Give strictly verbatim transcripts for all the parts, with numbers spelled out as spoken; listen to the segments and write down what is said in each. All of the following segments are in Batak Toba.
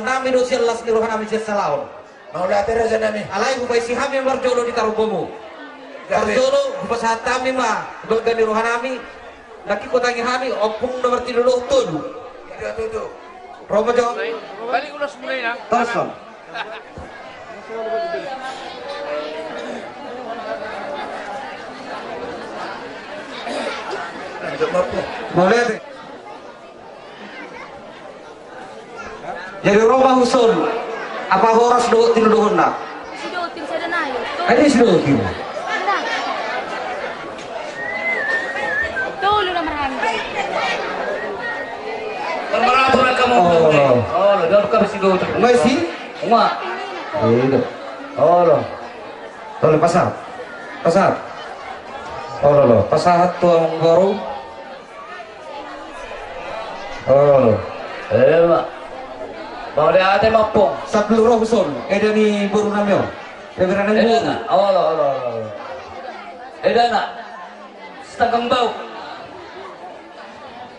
nami do sian las ni roha nami sian salaon. Mauliate raja nami. Alai hupaisi hami marjolo di tarombomu. Gabe. Marjolo hupasahat hami ma dohot gani roha nami. Nangkin hutangi hami ompung nomor tiga puluh tolu. Tiga puluh tolu. Romo jo. Balik ulas mulai na. Terus dong. Mauliate. Jadi ro ma husol. Apa horas do tinuduhonna? Sidotin sada nayo. Ada sidotin. Tolu na marhangga. Marmaratur angka mo. Oh. Oh, lo, jawab kami sidotin. Masih? Uma. Iya. Oh, lo. Tole pasahat. Pasahat. Oh, lo, lo. Pasahat tu amangboru. Oh. Ema. Mauliate ma ompung. Sampulu rohson. Eda ni boru nami on. Eda na. Olo, olo, olo. Eda na. Setengah bau.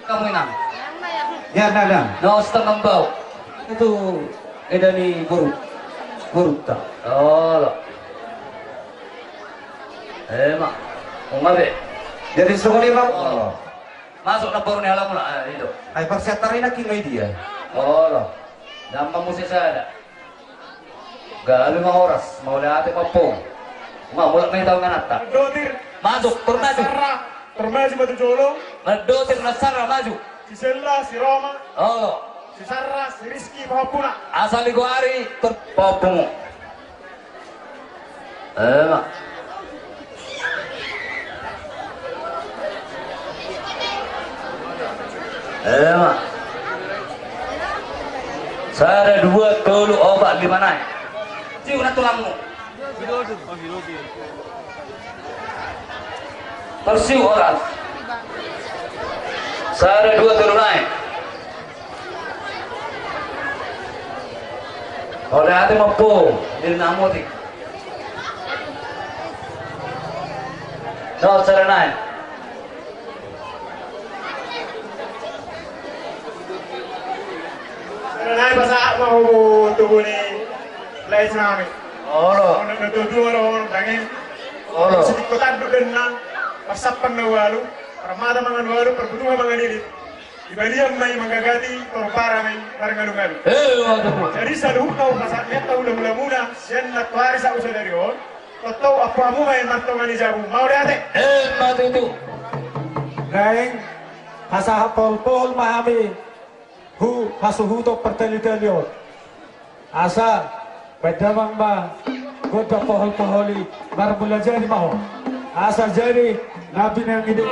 Kamu inang. Ya, na, na. No, setengah bau. Itu eda ni boru. Boru ta. Olo. Ema. Ongabe. Jadi songon i ma. Olo. Masuk na boru ni halamu na, ah, itu. Ai parsiantar i nangkin ma i dia. Olo. Jam ma muse sada. Gabe ma horas, mauliate ma ompung. Nga mulak ma i tahu nganata. Dotir. Masuk, turun maju. Sarra, turun maju batu jolo. Mandotir na sarra maju. Si Sella, si Roma. Olo. Si Sarra, si Rizky, pahompuna. Asal di goari, tur pahompungmu. Ema. Ema. Sada, dua, tolu, opat, lima, naek. Ciu na tulangmu. Tersiu horas. Sada, dua, tolu, naek. Mauliate ma ompung, diri na mutik. No, sada naek. Sada naek pasahat ma ho tubu ni lae nami. Olo. Ono na tutu olo, ono tangi. Olo. Sitik kota duk denna, pasahat na ualu, permata mangan ualu, perbutuhan mangan ilit. Di balian ma i manggagati, torpara ma i marngalungalu. Eh, waduh. Jadi saluhutna hupasahat ma hula-hulamuna, sian na tuari sahat tu sadari on, tongtong ampu hamu ma i martonga ni jabu, mauliate. Eh, ma tutu. Naeng, pasahat pohol-pohol ma hami, tu hasuhuton partali-tali on. Asa, baen damang ma, gondang pohol-pohol i, marmula jadi ma ho. Asa jadi, na pinangido.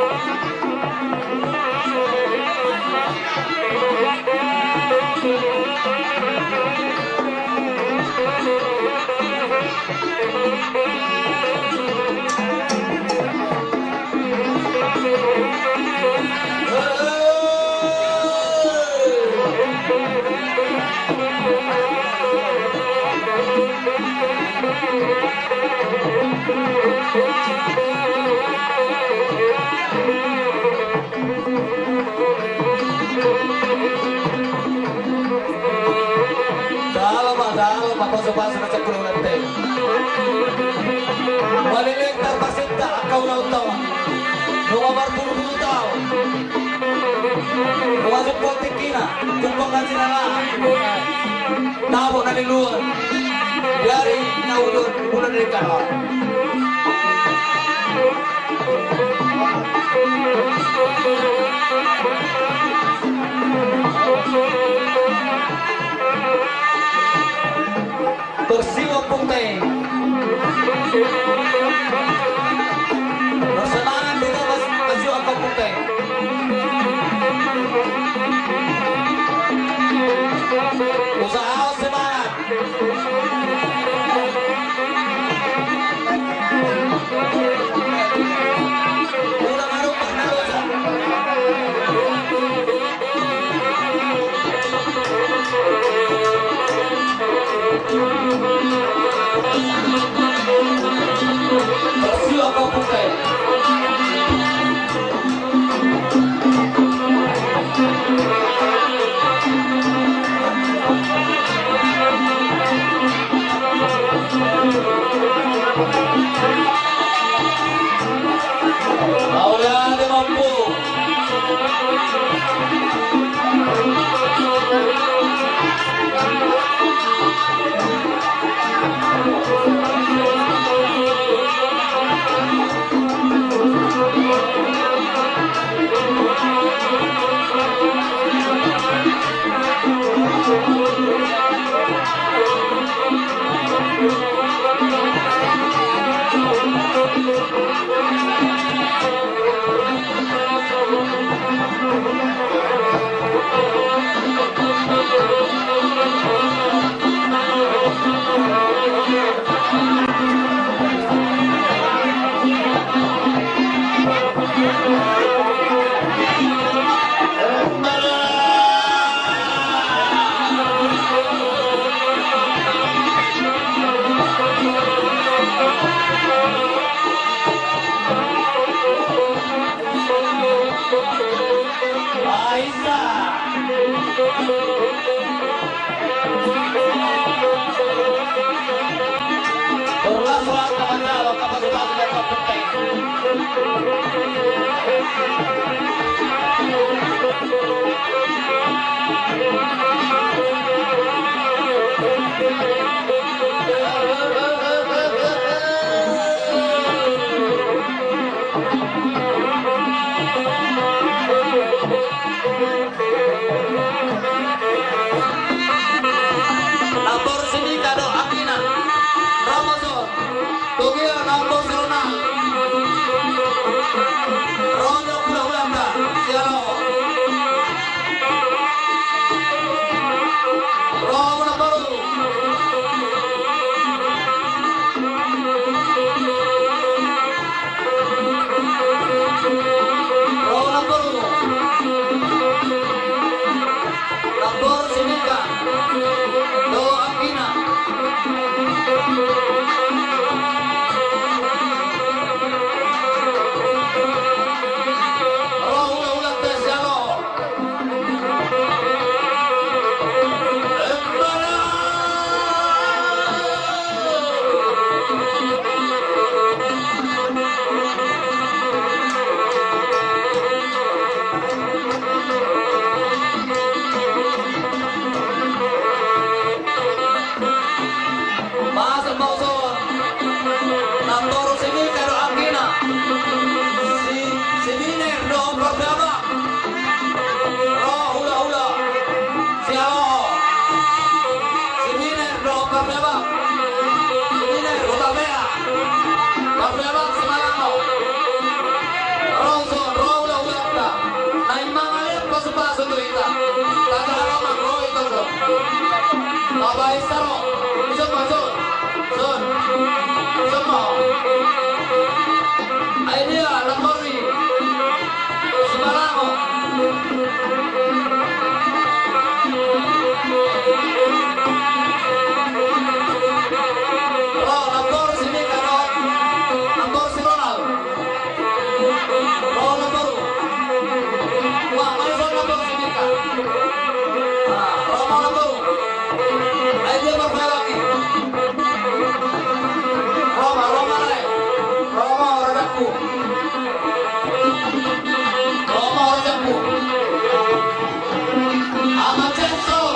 Jalo ma, jalo ma, pasu-pasu na sampulu lante. Malileng tarpasinta angka ulaonta. Nunga marpulu-pulu taon. Nunga jumpang tingkina, jumpang na jinalahan. Tabo na niluan. Dari na ujung, bulan dari kanan. Bersiu ompung te. Bersemangat kita mas, bersiu ompung te. Usaha semangat. Mauliate ma, Ompu. Namboru si Mika dohot anggina. Ro ma son. Togia namboru si Ronald. Ro do hulahulanta. Sialo. Ro ma namboru. Ro namboru. Namboru si Mika. Dohot anggina. Ro hulahulanta sialo. Masa mauson. Namboru si Mika dohot anggina. Si, si Miner dohot Pardabang. Ro hulahula. Sialo. Si Miner dohot Pardabang. Si Miner, Hutapea. Pardabang, Simalango. Ro son, ro hulahulanta. Naeng mangalean pasupasu tu hita. Tajaha ma ro i tu son. Tabaen sa ro. Ison ma son. Son. Ison ma. Ai dia, namboru i. Simalango. Ro, namboru si Mika dohot namboru si Ronald. Ro namboru. Wah, mai ison namboru si Mika. Ah, ro ma namboru. Ai dia marpaelaki. Ro ma, ro ma, lae. Ro ma, rajanku. Ro ma, rajanku. Ama Jetson.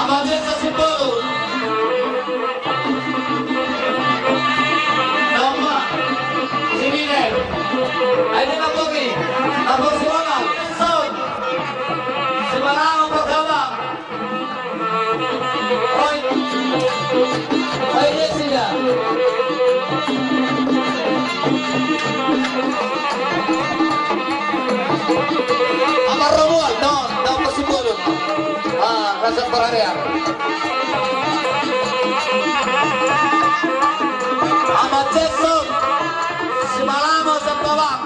Ama Jetson Simbolon. Nama. Si Miner. Ai dia namboru i. Namboru si Ronald. Son. Simalango Pardabang. Oi. Oi, dia sida. Ama Romuald, no, no, Simbolon. Ah, rasa perharian. Ama Jetson. Simalango Sampabang.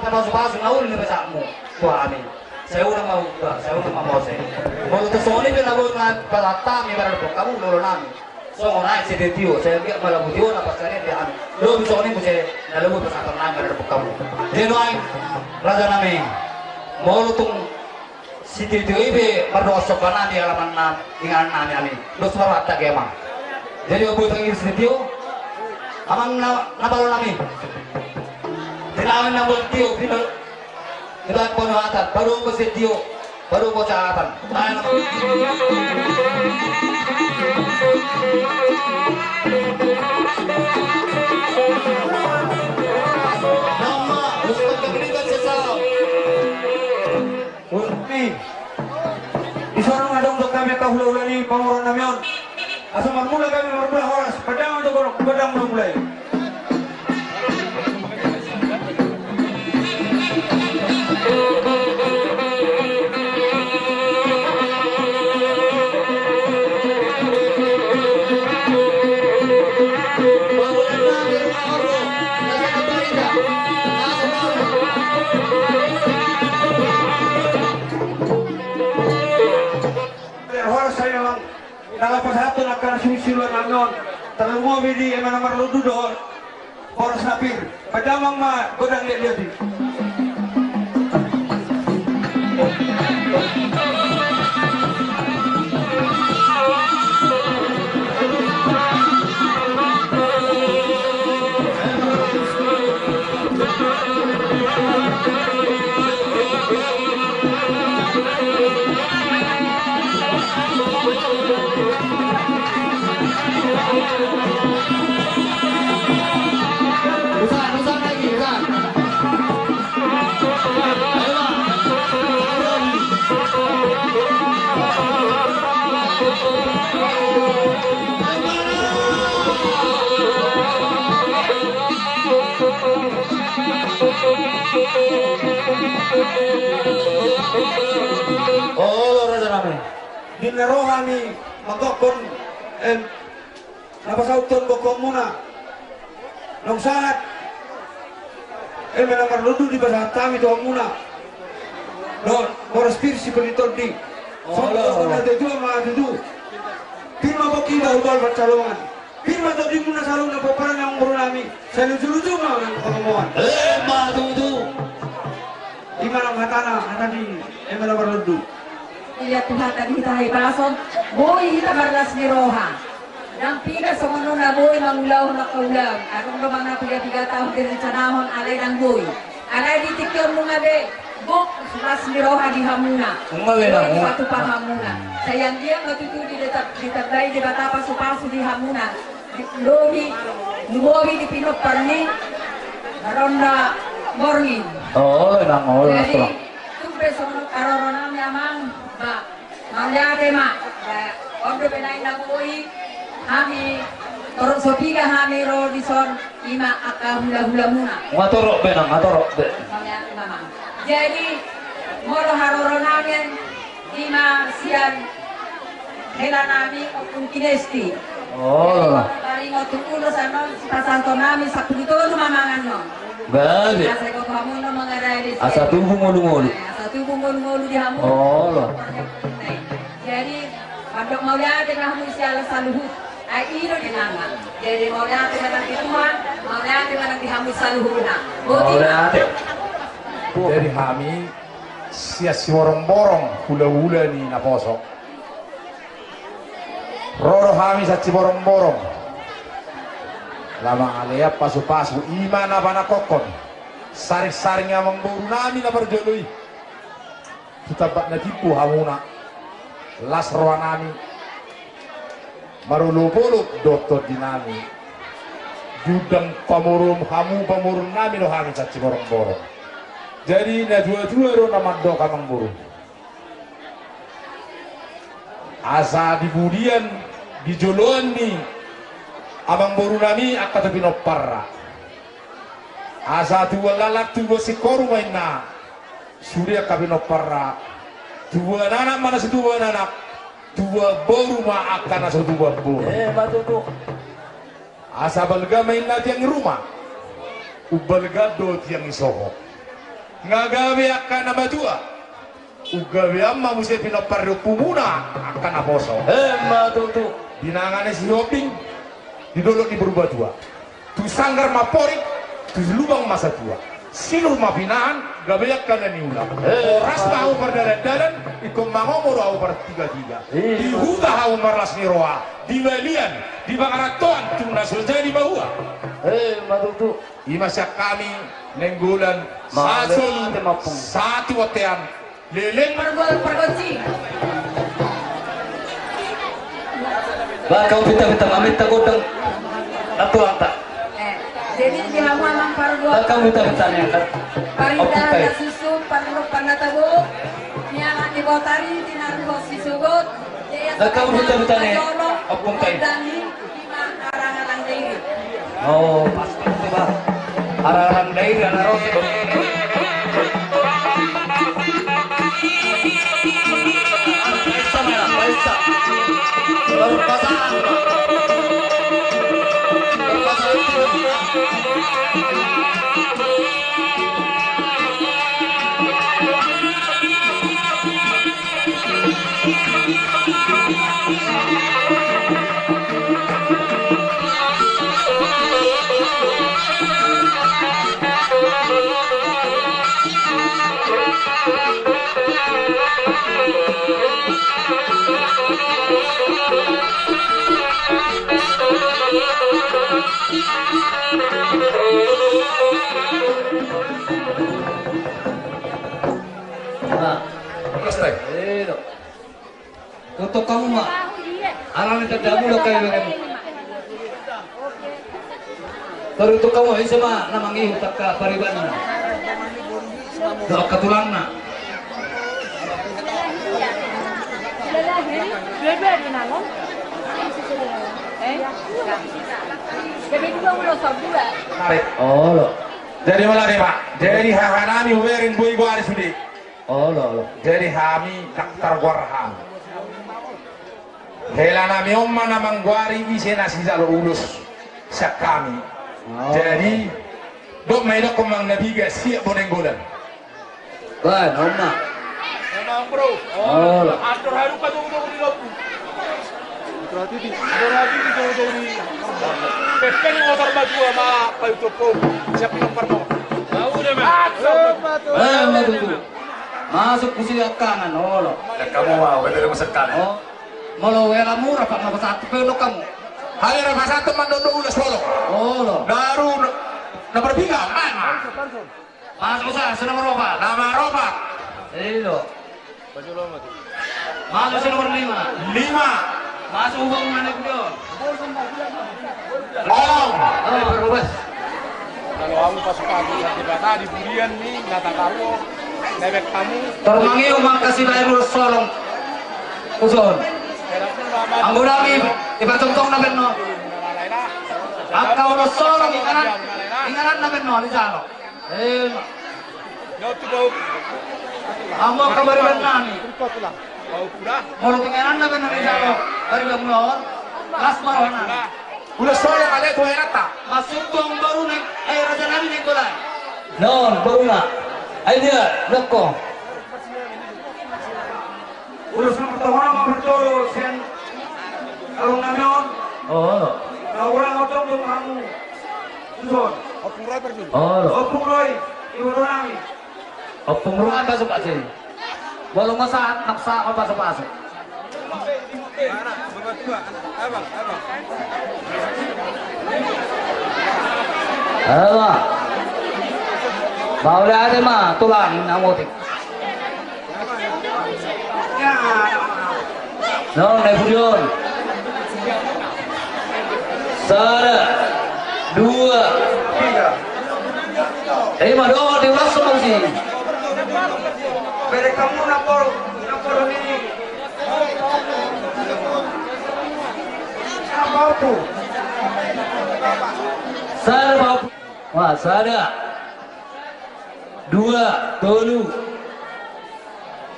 Pasu-pasu na uli ni pesakmu tu hami. Sai unang ma, sai unang ma mose. Molo tung songon i pe na boi ma pasahat hami maradophon hamu, lolo nami. Songon aek sitio-tio, sai anggiat ma lobi tio na pasahat di hami. Lobi songon i muse na lobi pasahaton nami maradophon hamu. Jadi nuaeng, raja nami, molo tung sitio-tio i pe mardongan somba nami, alaman nami, inganan nami hami. Dos marhata ge ma. Jadi molo tung sitio, amang na, na balo nami. Di na amang na balo tio, di na Ibaen ponuhatan, baru ko sitio, baru ko jahatan. Baen. Nama, untuk kepentingan sesal. Urmi. Di sorong adong do hami angka hula-hula ni pamoruon nami on. Asa marmula hami marmula horas, pandang do gondang, gondang mula-mula i. Horas sae memang. Nunga pasahathon angka na sumisiluan nami on. Tarlumobi di eme na marlundu dohot horas na pir. Pajamang ma godang liat-liat i. Olo, raja nami. Di na ro hami mangokkon, em, na pasauthon gokhonmuna. Naung sahat eme na marlundu dipasahat hami tu hamuna. Dohot boras pir sipir ni tondi. Olo. Songon na tutu ma tutu. Pir ma pongki bahu-bahu pansalongan. Pir ma tondimuna saluhutna pomparan ni amangboru nami. Sai luju-luju ma nang pangomoan. Emma tutu. I ma nang hatana, hata ni eme na marlundu. Ia Tuhan, tadi hita hahipason, boi hita marlas ni roha. Ndang piga songon on na boi mangulahon angka ulaon. Adong do manang na piga-piga taon direncanahon, alai ndang boi. Alai di tingki on nunga be. Buk las ni roha di hamuna. Unga be na, unga. Satu pahamuna. Sai anggiat ma tutu ditambai Debata pasupasu di hamuna. Lobi, lumobi di pinompar ni Ronda Morning. Oh, nang olo. Jadi, tung pe songon haroro nami amang, ba, mauliate ma. Ba, on dope na boi hami, torop so piga hami ro dison, ima angka hulahulamuna. Nga torop be nang, nga torop be. Mauliate ma amang. Jadi, molo haroro nami, ima sian hela nami Ompung Kinesti. Oh. Paringot tu ulos annon sipasahaton nami sampulu tolu ma mangan non. Gabe. Asa iko hamu non mangarade. Asa tubu ngolu-ngolu. Asa tubu ngolu-ngolu di hamu. Oh. Jadi mandok mauliate ma hamu siala saluhut. Ai i do di nanga. Jadi mauliate ma nang di Tuhan, mauliate ma nang di hamu saluhutna. Mauliate. Jadi hami sian Siborongborong, hulahula ni naposo. Ro do hami sian Siborongborong. Lam mangalean pasupasu, ima na panangkokhon. Saringsaring amangboru nami na parjolo i. Tu tambak na timbo hamuna. Las roha nami. Marolopolop do tondi nami. Diundang pamoruon hamu, pamoruon nami do hami sian Siborongborong. Jadi natuatua do na mandok amangboru. Asa di pudian, di joloan ni amangboru nami angka tu pinomparna. Asa tubuan laklak tubuan singkoru ma inna. Sude angka pinomparna. Tubuan anak ma na so tubuan anak. Tubuan boru ma angka na so tubuan boru. Eh, ma tutu. Asa balga ma inna tiang ni ruma. Umbalga do tiang ni soho. Nga gabe angka na matua. Unggabean ma muse pinompar ni ompumuna angka naposo. Emma tutu. Di nanga ni Sihombing, di dolok ni Purbatua. Tu sanggar ma amporik, tu lubang ma satua. Silur ma pinahan, gabe angka na niula. Emma tutu. Horas ma ahu pardalandalan, ingkon mangomo do ahu partigatiga. Iya. Di huta ahu marlas ni roha, di balian, di pangarantoan, tung na so jadi bahua. Emma tutu. Ima sian hami Nainggolan. Mauliate ma, Ompung. Satu bontean. Leleng. Pargol, pargonsi. Bahen hamu pinta-pinta, maminta gondang. Nantuanta. Eh, jadi di hamu amang pargol. Bahen hamu pinta-pinta ni angkat. Parindahan na suksuk, parlompan na tabo. Ni anak ni botari, tinaruhon sisogot. Bahen hamu pinta-pinta ni Ompung tai. Oh, pas banget tuh, Bang. Arang-arang dairi, anak roti. Pesta, Bang, pesta. Berpasangan, Bang. Berpasangan. Nah, selesai. Tutup hamu ma. Alani tanda mula kaya berem. Tutup hamu, ise ma na mangihut angka paribanna dohot angka tulangna. Tarik. Olo. Jadi mauliate ma. Jadi haha nami hubereng boi goari sude. Olo, olo. Jadi hami dang targoar hami. Hela nami on ma na manggoari ise na sijalo ulos sian hami. Oh. Jadi dok ma idokkon Amang Nabiga siap Bo Nainggolan. Bah, on ma. Emang, Bro. Olo. Andor haduka jogo-jogo di lombu. Andor hati di jogo-jogo di. Pepeng motor matua ma payu topo. Siap pinompar mo. Tahu deh, Bang. Emma tutu. Masuk ku sian kanan, olo. Kamu mau, betul, masuk kanan. Oh. Molo hela mura, Pak, na pasahat pe do hamu. Hela na pasahat mandok do ulos, olo. Olo. Daru na, na berpindah, mana? Masuk sa, si nomor opat. Nomor opat. Ilo. Masuk si nomor lima. Lima. Masuk uang mana beliau? Onom. Oh, berubah. Kalau kamu pas pagi sampai mata di budian nih, nata tahu, nebek kamu. Tormangi uang kasih bayar dulu solong. Uson. Anggo nami, iba tongtong na benno. Angka ulos solong inganan, inganan na benno, di jalo. Ema. Amo kabar bernani. Molo tinganan na bernani jalo. Bari bang non. Las marona. Ulos solong ale tu herata. Masuk bang baru nih. Eh, raja nami nih kolai. Non, baru na. Ai dia, lokko. Ulos na pertama ma bertolo sian along nami on. Oh. Na urang otong dong hamu. Suson. Ompung Roy perjun. Oh. Ompung Roy, ibu nami. Ompung Roy pasu-pasu. Walau masa nak sa pasu-pasu. Ayo. Mau lihat ma tulang namotik. Nong, naik budion. Sada, dua. Eh, madongo di ulas sama si. Bere kamu napol, napol ini. Apa tu? Sada, Pak. Wah, sada. Dua, tolu,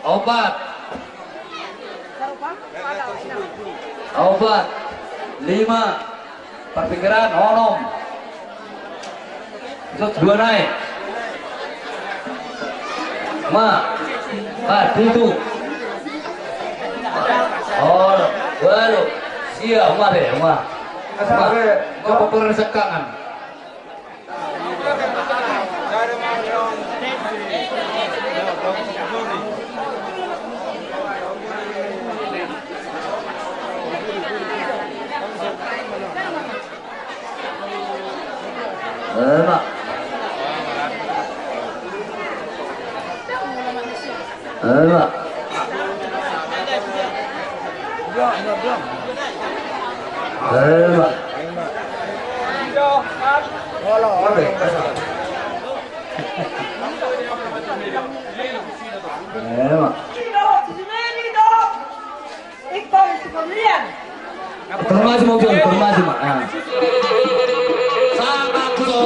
opat. Opat, lima, parpingkiran, onom. Terus dua naik. Ma, ma, tutu. Oh, baru. Siap, ma deh, ma. Ma, coba kurang sekangan. Enak. Enak. Enak. Enak. Informasi mau jual, informasi, Mak. Ah. Sangkap, Bro.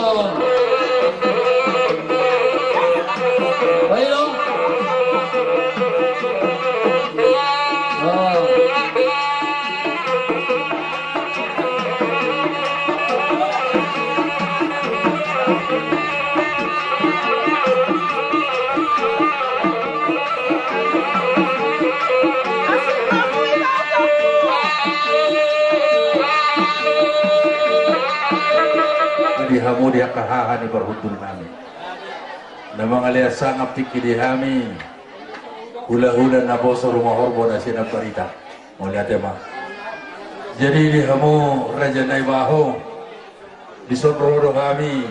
Ayo, dong. Oh. Di hamu di angka haha ni parhundul nami. Na mangalean sangap tingki di hami. Hulahula naposo ruma horbo na sian Ambarita. Mauliate ma. Jadi di hamu raja Naibaho, dison ro do hami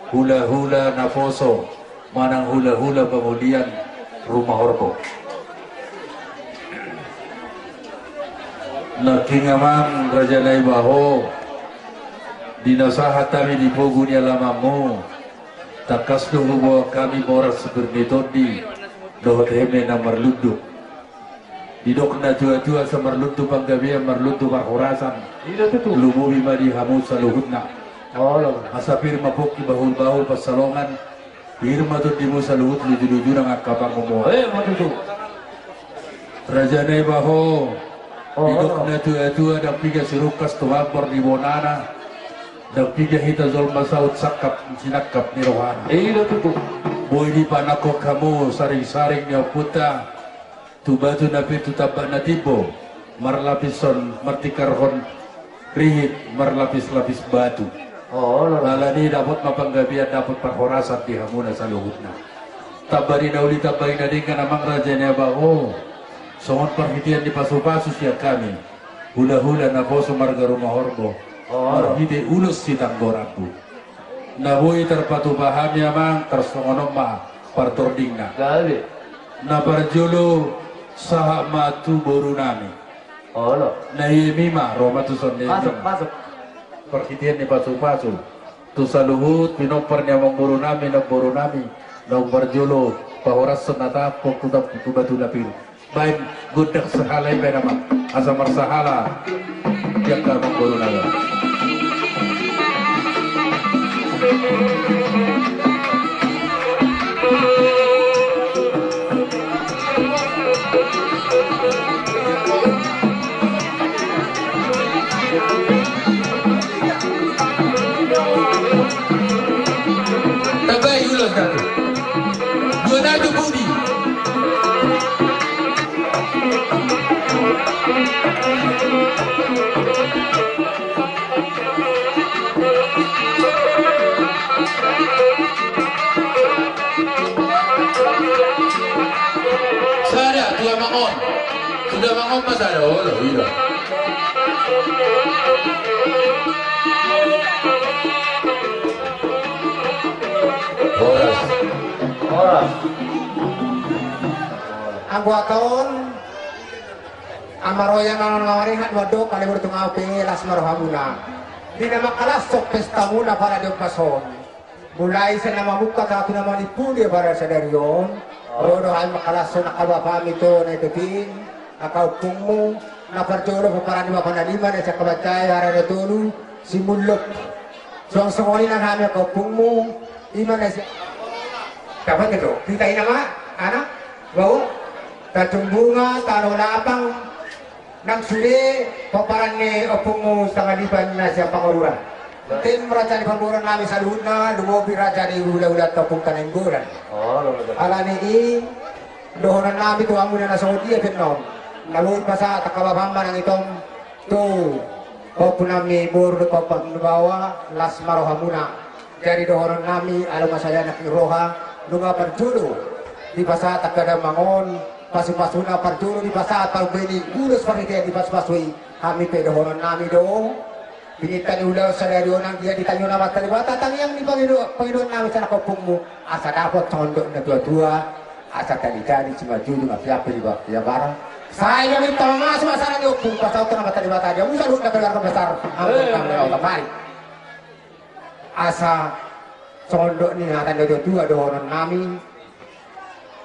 hulahula naposo manang hulahula pangolian ruma horbo. Nangkin amang raja Naibaho, di na sahat hami di pogu ni alamanmu, tangkas do huboan hami moras sipir ni tondi dohot heme na marlundu. Didok na tua-tua, asa marlundu panggabean, marlundu parhorasan. Ida tutu. Lumobi ma di hamu saluhutna. Olo. Asa pir ma pongki bahul-bahul pansalongan. Pir ma tondimu saluhut, luju-luju nang angka pangomoan. Eh, ma tutu. Raja Naibaho. Oh, didok na tua-tua, ndang piga sirungkas tu mambor ni bonana. Ndang piga hita jolma saut sangkap sinangkap ni rohana. Ida tutu. Boi dipanangkok hamu saring-saring ni ompunta. Tu batu na pintu tambak na timbo, marlapishon, martingkarhon rihit, marlapis-lapis batu. Oh, lolo. Alani dapot ma panggabean, dapot parhorasan di hamuna saluhutna. Tamba ni na uli, tamba ni na denggan, amang raja Naibaho. Songon parhitean ni pasu-pasu sian hami. Hulahula naposo marga Rumahorbo. Oh. Marhite ulos sitanggo rambu. Na boi tarpatupa hami amang, tarsongon on ma partordingna. Gabe. Na parjolo sahat ma tu boru nami. Olo. Na i ma ro ma tu son ni. Masuk, masuk. Parhitean ni pasupasu tu saluhut pinompar ni amangboru nami, namboru nami, na umparjolo pahorashon na tampok tu tampuk tu batu na piru. Baen gondang sahala i baen amang, asa marsahala di angka amangboru nami. Tambai ulos satu. Dua nadu budi. Sada, tu amang on. Tu amang on ma sada, olo, ida. Horas. Horas. Anggo hata on, amang roya na naeng marehat mandok, ale bertung au pe las ma rohamuna. Di na mangkalashon pestamuna pala di ombas on. Mulai sian na mamungka sahat tu na manimpu di acara sadari on. Ro do hami mangkalashon angka bapami tu na i pe, angka ompungmu, na parjolo pomparan ni bapa na lima, na sian Kabanjahe, Hara na Tolu, Simullop. Suang songon i nang hami angka ompungmu, i ma na sian. Dapat itu. Hita i nama, anak, bau, Tanjung Bunga, Tano Lapang, nang sude pomparan ni ompungmu Sangaliban na sian Pangururan. Tim raja ni parboruon nami saluhutna, lumobi raja ni hulahulanta Ompung Tanenggolan. Ala ni i, dohonon nami tu hamuna na songon dia pe annon. Na boi pasahat angka bapam manang itom tu ompu nami boru dohot ompu nami baoa, las ma rohamuna. Jadi dohonon nami, ala ma sada anak ni roha, nunga parjolo dipasahat angka damang on, pasupasuna parjolo dipasahat, parbue ni ulos parhitean di pasupasu i, hami pe dohonon nami do. Pinta ni ulaon sadari on, anggiat ditangiang Amanta Debata tangiang ni pangido-, pangidoan nami sian angka ompungmu, asa dapot songon dok ni na tuatua, asa talitali simanjujung, apiapi di ba-, di bara. Sai do minta mamasu ma sada ni ompung, pasahathon Amanta Debata di hamu saluhutna keluarga besar. Amin. Amin. Asa songon dok ni hata ni na tuatua dohonon nami,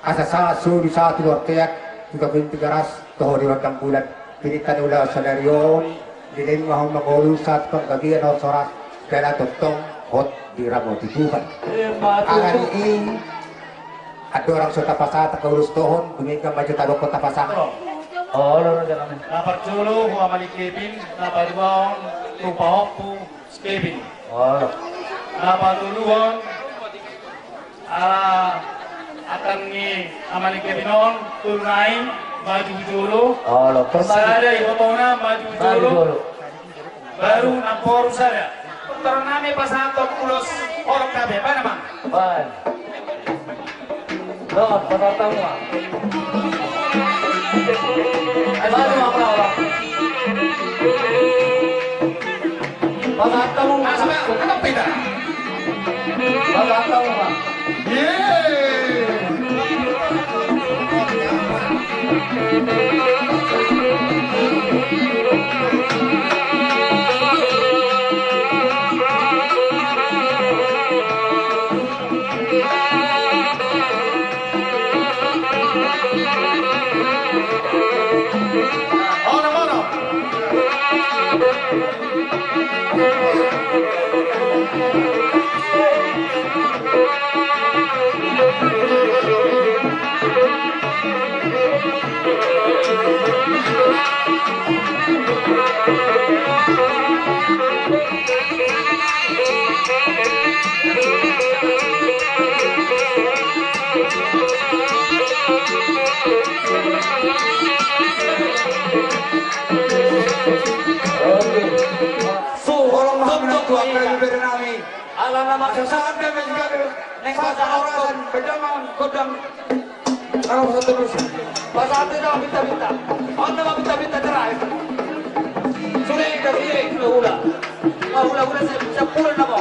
asa sahat solu sahat tu bontean, tu Ginting Garas, toho di Gondang Bulan. Pinta ni ulaon sadari on, dilehon ma hamu mangolu sahat panggabean horas-horas, jala tongtong hot diramoti Tuhan. Ala ni i, andorang so tapasahat angka ulos, dohot dumenggan ma jo tadok tapasahat. Olo, olo, jangan. Na parjolo, ho Amang Kevin, na paduahon, tu pahompu, Kevin. Olo. Na patoluhon, ala angka ni Amang Kevin on, tolu nai, maju jolo. Olo, permaju. Sada ibotona, maju jolo. Maju jolo. Baru namboru sada. Dokter nami pasahathon ulos holong gabe, baen amang. Baen. Don, pasahat hamu ma. Pasahat hamu ma, Bang. Pasahat hamu ma. Pasahat hamu ma. Oke. Suhol ma hamu nang tu angka ibebere nami. Ala na mangkasahat be menjadi neng pasahathon pedoman godang. Ala pasahat terus. Pasahat terus, pinta-pinta. On nama pinta-pinta terakhir. Sudah, sudah, sudah, sudah, sudah. Sudah, sudah, sudah, sepuluh nama.